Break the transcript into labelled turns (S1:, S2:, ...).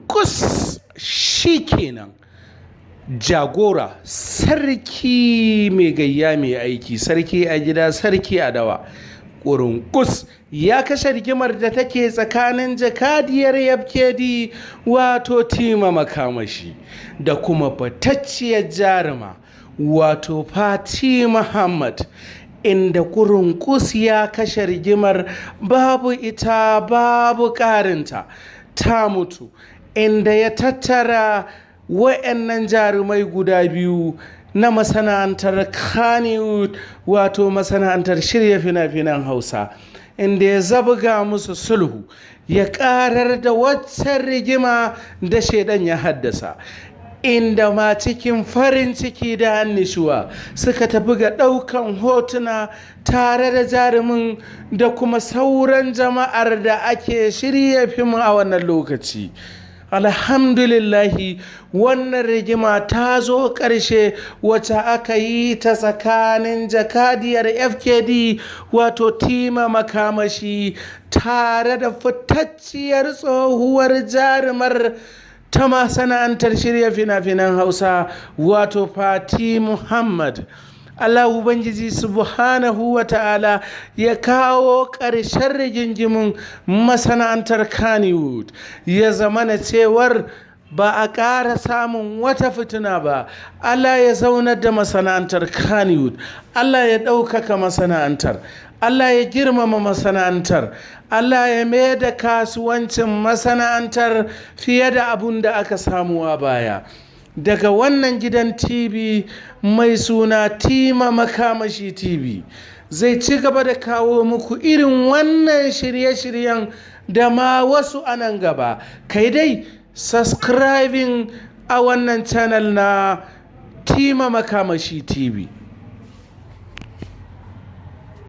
S1: Kus shi kenan. Jagora, sarki mai gayya mai aiki, sarki a gida, sarki a dawa. Ƙurunƙus ya kashe rigimar da take tsakanin jakadiyar FKD, wato Tima Makamashi, da kuma fitacciyar jaruma, wato Fati Muhammad, inda ƙurunƙus ya kashe rigimar, babu ita babu ƙarinta, ta mutu, inda ya tattara wa'annan jarumai guda biyu na masana'antar Kannywood, wato masana'antar shirya fina-finan Hausa, inda ya zabga musu sulhu, ya karar da waccan rigima da shaidan ya haddasa, inda ma cikin farin ciki da annishuwa suka tafi ga ɗaukan hotuna tare da jarumin da kuma sauran jama'ar da ake shirya fim a wannan lokaci. Alhamdulillahi, wannan rigima ta zo ƙarshe, wacce aka yi ta tsakanin jakadiyar FKD, wato Tima Makamashi, tare da fitacciyar tsohuwar jarumar ta masana'antar shirya fina-finan Hausa, wato Fati Muhammad. Allah Ubangiji subhanahu wa ta'ala ya kawo ƙarshen rigingimin masana'antar Kannywood, ya zamana cewar ba a ƙara samun wata fitina ba. Allah ya zaunar da masana'antar Kannywood, Allah ya ɗaukaka masana'antar, Allah ya girmama masana'antar, Allah ya mai da kasuwancin masana'antar fiye da abun da aka samu a baya. Daga wannan gidan TV mai suna Tima Makamashi TV, zai ci gaba da kawo muku irin wannan shirye-shiryen da ma wasu a nan gaba. Kai dai subscribing a wannan channel na Tima Makamashi TV.